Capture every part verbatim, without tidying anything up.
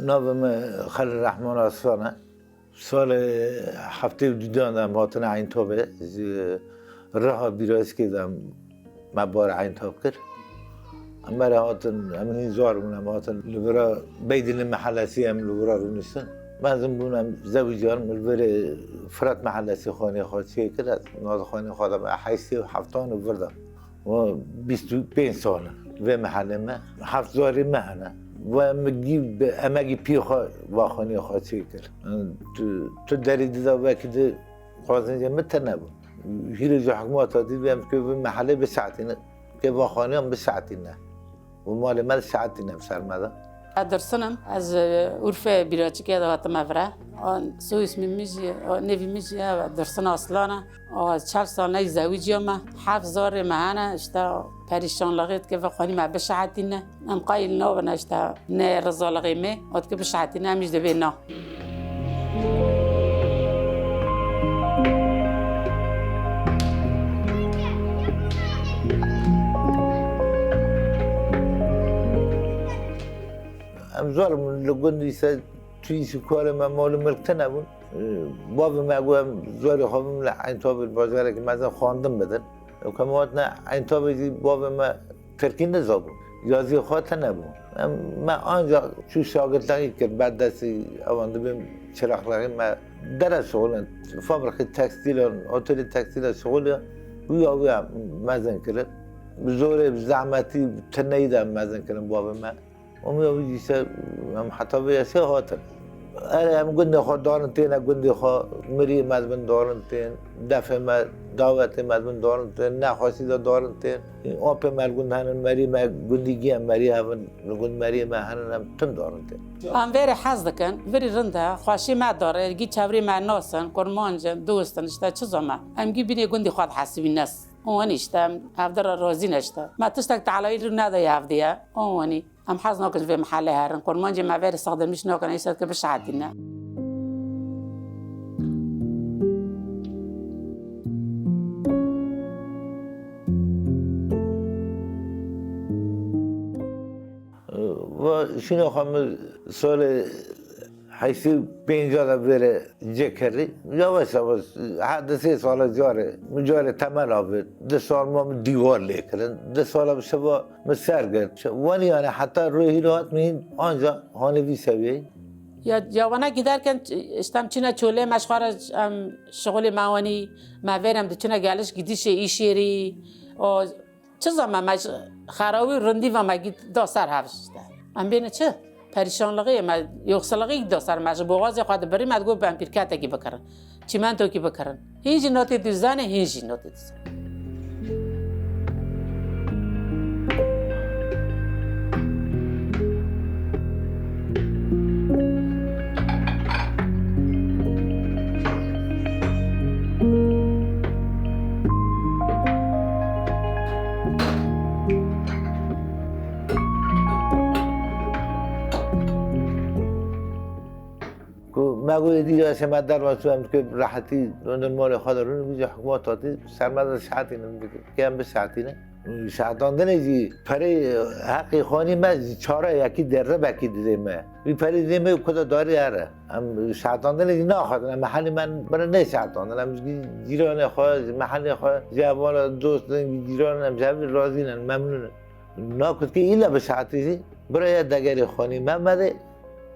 Navê min Xelîl Rehman Aslan e. Salê heftê û duyan de em hatine Eyntabê, ji Riha Bîrayîskê de me bar Eyntab kir. Em mere hatin, em hîn zar bûn, em hatin li vira Beydînlî mehellesî em li vira rûniştin. Mezin bûn, em zewicîyan, min li virê Firat mehellesî xanê xwe çêkir, ez navê xanê xwe de me heştê û heftan û vir de. Wa bîst û pênc sal in vê mehelê me. Heft zarê me hene. Wa min gî bi emegî pî xwe va xanê xwe çêkir. Tu, tu derî dida vekî di qazincê min tune bû. Hîrê ji hikûmeta dî vê em ke vê mehelê bisaetîne, ke va xaniyan bisaetîne. Û malê me disaetîne bi ser me de. Ez Dursun im, ez, e, Urfê Bîraçikê de hatime vire. A, soy ismî min jî, a, nêvî min jî ev e, Dursun Aslan e. A, çel sal ney zewicîya me, heft zarê me hene, işte perîşanlixê dike ve xwenî me bişehetîne. Em qayîl nabin, işte ne rizalixê me, o dike bişehetîne, em jî dibê na. Em zor bûn li gund, îse tu îşî karê me, mal û milk tune bûn. Bavê me got, em zorê xwe bim li Eyntabê bajarekî mezin xwendin bidin. Û ke me hatine Eyntabê jî bavê me tirkî nizabû. Yaziyê xwe tune bû. Em, me ancak çû şagirtlexî kir, ber destî ewan dibêm çiraxlexî me dere şixulin. Fabrîkê tekstîlan, otelê tekstîla şixulê wî ya wî ya mezin kirin. Bi zorê, bi zehmetî, bi tuneyî de mezin kirin bavê me. Û min ya wî dîse, em heta vê yasê hatin. Erê, em gundê xwe darin têne, gundê xwe, miriyê me dibin darin tên, defê me, dawetê me dibin darin tên, nexweşî de darin tên. Apê me li gund henin, meriyê me gundî giye, meriyê hev in, li gund meriyê me henin, em tim darin tên. Em vê rê hez dikin, virî rind e, xweşî me dare, gî çevrê me nas in, kurmanc in, dost in, işte çi zame. Em gî bînê gundê xwe dihesibîn nes. Û wenî işte, em hevdira razî ne işte. Me tiştek telayî rû nedaye hevdiye, û wenî. Em hez nakin ji vê mehelê herin. Kurmancê me verê sexdemîş nakin, îsed ke bişehetîne. Va şîna xwe min salê heştê û pênca de vêre cêkerî. Yavaş yavaş, her di sê sala carê, min carê temel avêt. Du sal ma min dîwar lê kirin. Du sala bi şeva min ser girt. Wenî yani heta rûyê hîro hat min hîn anca hanê vî seviyeyê. Ya, ya wana giderken, işte em çine çolê me ji xwe re em şixulê me wenî, me vêr em diçine geliş gidişê îşêrî. O çi zame me ji xerawî û rindî ve me gî da ser hev işte. Em bêne çi? Perîşanlixê me, yoxsilixê da ser me, ji boxazê xwe dibirî, me digot em pîrketekî bikirin. Çîmentokî bikirin. Hîn jî notê duzanê, hîn jî notê duzanê. Ku me got êdî yaşê me derva çû, em dikê rehetî rûnin malê xwe de rûnin, vî jî hikûmet hatî ser me de şehetînin, dikê em bişehetînin. Şehetandinê jî perê heqê xanî me ji çara yekî de ribekî didê me. Vî perê didê me ku de darî here. Em şehetandinê jî naxwazin, em mehelê me bire nêşehetandin. Em ji cîranê xwe, ji mehelê xwe, ji hevala dostên cîran, em ji hev razî ne, memnûn in. Na kutkê îla bişehetî jî, bira ya degerê xanî me medê,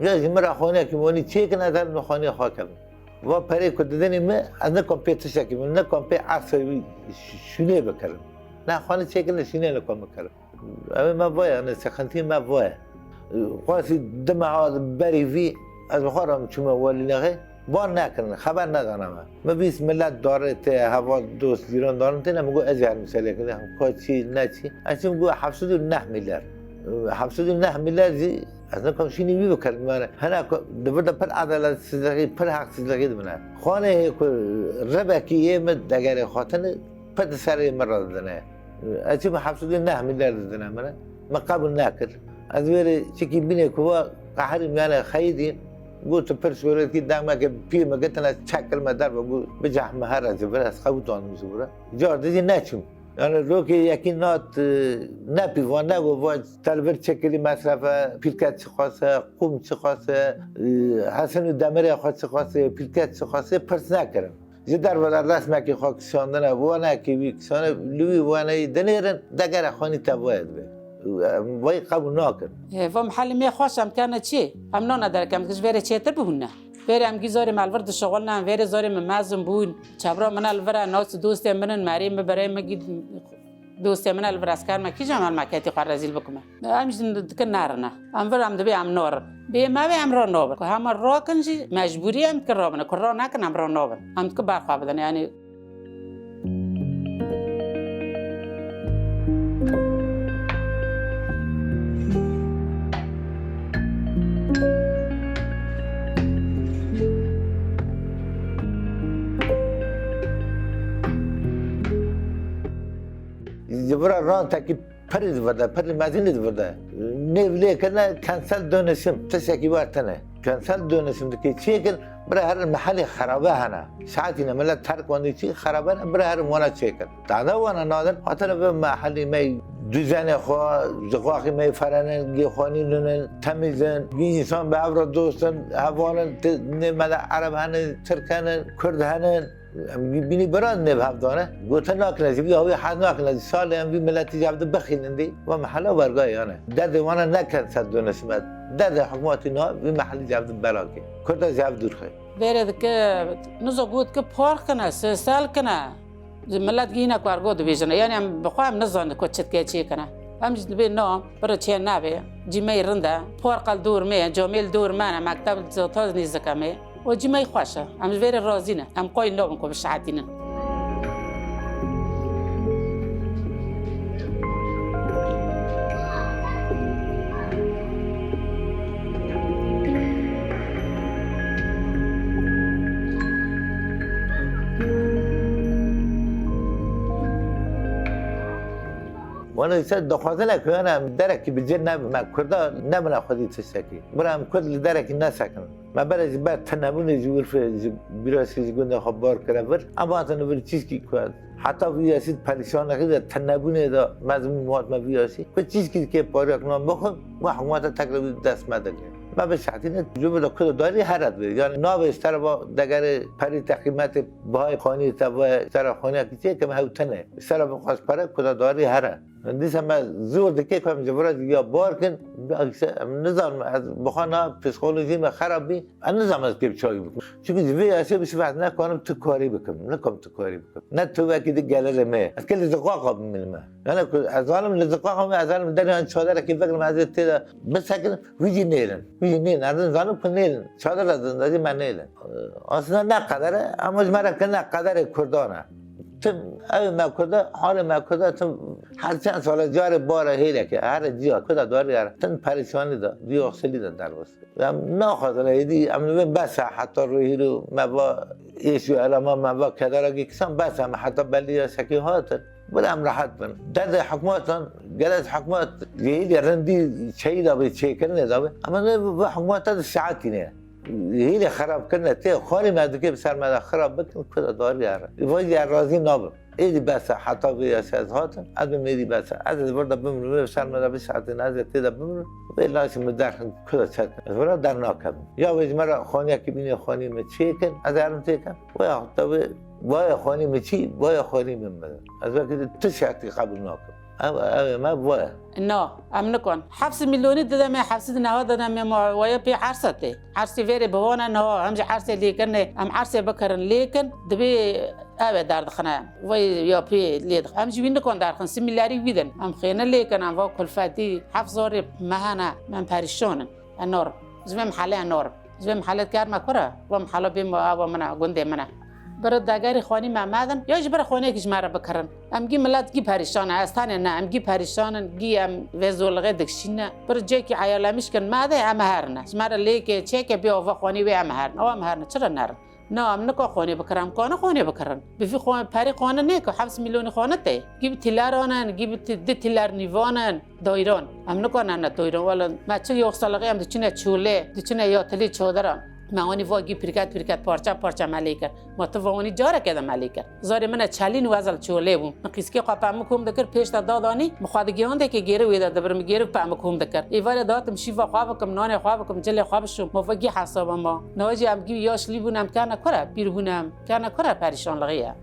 ya jî min re xaniyekî wanî çêkin, ez herim xaniya xwe kevim. Va perê ku didinî min, ez nikom pê tiştekî min, nikom pê ersê wî şûnê bikirim. Ne xanî çêkin, ne şûnê nikom bikirim. Ew ê me vaya, ne sexintiyê me vaya. Qasî di meha berî vî, ez bi xwe re çûme welînexê. Bar nekirin, xeber nedane me. Min bîst milet darê tê, heval, dost, cîran darin têne, min got ez ê herim selê kirim, ka çî, ne çî. Ez çûm got heft sed û neh milyar. Heft sed û neh milyar jî ez nikom şînî wî bikirim. Yani, hene ku di vir de pir edaletsizlixî, pir heqsizlixî dibine. Xanê hê ku ribekî yê min degerê xwe tine, pir di serê min re didine. Ez çûm heft sed û neh milyar didine min. Min qebûl nekir. Ez wêrê çikî bînê ku va qeherîm, yanî xeyidîn, got tu pir şoretkî, dengmeke piyê me gotine çek kirime derve, got biceh me here ji vir, ez qewtandim ji vir. Car dizî neçûm. Yanî rokê yekî nat, e, nepî va, nego va te li vir çi kirî mesrefe, pîlket çi xwase, qûm çi xwase, e, Hesin û Demirê xwe çi xwase, pîlket çi xwase, pirs nekirin. Ji derve de resmekî xwe kişandine, wanekî wî kişane, li wî waneyî dinêrin, degere xanî te vayê dibe. Em vayî qebûl nakin. E, va mihelê me xweş em kene çi? Em nane derek, em ji vêrê çêtir bibûne. Vêrê em gî zorê me li vir dişixulne, em vêrê zorê me mezin bûn. Çevra min li vir e, nas dostê min in, merê min, birê min gî dostê min li vir ez kerime kîjan mal me ketî xwe rezîl bikime. Em jî dikin nerine. Em vir em dibê em norin. Bê me vê em ro nobin. Ku hema rokin jî mecbûrî em dikin robin. Ku ro nekin em ro nobin. Em dikin ber xwe bidin. Yanî Ji vira rantekî pirî di vir de, pirî mezin di vir de. Nêv lê kirine kentsel dönüşüm. Tiştekî wer tune. Kentsel dönüşüm dike çêkin, bira herin mehelê xerabe hene. Saetî ne millet terk wan dî çî xerabe ne, bira herin wana çêkin. Dada wana nadin, hatine bi mehelî me düzenê xwe, ziqaqî me ferenin, gê xwanî ninin, temizin, gê insan bi hev re dostin, hevalin, ti-, nê me de Ereb hene, Tirk hene, Kurd hene. Em bînî bira nêv hevdane. Gote nakine, ji vî awî hez nakine. Salê em vî miletî ji hev di bixînin dî. Va mehela wergayê yan e. Derdê wana ne kentsel dönüşüm e. Derdê hikûmetî niha vî mehelî ji hev di belakê. Kurda ji hev dûr xe. Vêrê dike, nizo got ki park kine, sêsel kine. Ji milet gihîne ku ergo dibêjine. Yanî em bi xwe em nizanin ku çi dike çê kine. Em jî dibê na, bira çê nabê. Cîmeyî rind e. Park li dor me ye, camê li dor me ne, mekteb li zota nêzik e me. Û cîmeyî xweş e. Em ji vê re razî ne. Em qayîl nabin ku bişehetînin. Wele îse dixwazine ku, yani, em derekî bi cih nebin, me Kurda nebine xwedî tiştekî. Bira em Kurd li derekî nesekinin. Me berê ji ber tinebûnê ji wir, ji bîrasî ji gundê xwe bar kire vir. Em hatine vir çîskî ku heta vî yasî perîşanekî de, tinebûnê de mezmûn hatime vî yasî. Ku çîskî dikê pariyek nan bixwe, we hikûmeta tekrar wî dest me dike. Me bi şehtîne ji vir de ku de darî here dibe. Yani nabê ji tera va degerê perî te qîmetê bihayê xaniyê te ve ji tera xaniyekî çêke me hew tine. Ji tera bixwaz pere ku de darî here. Dîsa me zor dike ku em ji vira ya bar kin, em nizanim, ez bi xwe na psîkolojî me xerab bî, ez nizanim ez pê bi çavî bikim. Çimkî ji vê yasê bişim ez nekarim tu karî bikim, nikim tu karî bikim. Ne tu wekî di gelêrê me. Ez kê li ziqaqa bimînime. Yani ku ez zanim li ziqaqa me, ez zanim derê çaderekî vegirim, ez ê tê de bisekinim, wî jî nêlin. Wî jî nêlin. Ez zanim ku nêlin. Çader ez zindajî me nêlin. Aslında ne qeder e, ama ji me re kirine qederê Kurdan e. Tim ev me Kurda, halê me Kurda, tim her çend sale carê bare hêleke, here ciya Kurda darî here, tim perîşanî de, dî oxsilî de derbas. Em naxwazin êdî, em li vê bes e, heta rihîro me va êş û elama me va kedara gîkisan bes e, me heta belî ya sekî hatin. Bila em rehet bin. Derdê hikûmetan, gerek hikûmet ji hêlê rindî çeyî de bê, çêkirinê de bê. Ama ne bi hikûmeta di saetî ne. Hîlê xerabkirine tê, xalê me dike bi ser me de xerab bikin, ku de darî here. Vay jî ez razî nabim. Êdî bes e, heta vê yasê ez hatim, ez bim êdî bes e. Ez ê li vir de bimrim, wê bi ser me de bişetin, ez ê tê de bimrim. Wê laşê min derxin, ku de çetin. Ez vira dernakevim. Ya wê ji me re xaniyekî bînê xaniyê min çêkin, ez herim têkim. Wê ya da wê, vaya xanî min çî, vaya xanî min min. Ez wekî tu şertî qebûl nakim. Ev, ev ê me vaya. Na, em nikon. Heft milyonî dide me, heft niha dide me, ma waya pê ersa tê. Ersê vêrê bihone niha, em ji ersê lêkirine, em ersê bikirin lêkin, dibê ev ê derdixine. Vay ya pê lê dix-, em ji wî nikon derxin, sî milyarî wî din. Em xêne lêkin, em va kulfetî, heft zarê me hene, em perîşan in. Enor. Ji vê mihelê enor. Ji vê mihelê dikarime kure? Va mihela bê ava min e, gundê min e. Bira degerî xanî me medin, ya jî bira xaniyekî ji me re bikirin. Em gî milet gî perîşan e, ez tenê ne, em gî perîşan in, gî em vê zorlixê dikişîne. Bira cêkî eyalemîş kin me de, em herine. Ji me re lêkê, çêkê bê ava xanî wê em herine. Awa em herine, çira nerin? Na, em nika xwanê bikirin, em kane xwanê bikirin. Bi vî xwan-, perî xwane nê ku heft milyon xwane tê. Gî bi tîler anin, gî bi ti-, di tîler nîvan in, dayran. Em nikane ne dayran, wele me çi yoxsalixê em diçine çolê, diçine yatilî çoderan. Me wanî va gî pirket pirket, parçe parçe me lê kir. Ma tu va wanî careke de me lê kir. Zarê min e çelîn û ez li çolê bûm. Min qîskê xwe pemik hûm dikir, pêş de dadanî, min xwe digihand ê ke gêrê wê de dibir, min gêrê pemik hûm dikir. Êvarê datim şîva xwe bikim, nanê xwe bikim, cilê xwe bişûm. Ma va gî hesaba ma. Niha jî em gî yaşlî bûn, em kene kure, pîr bûn em, kene kure perîşanlixê ye.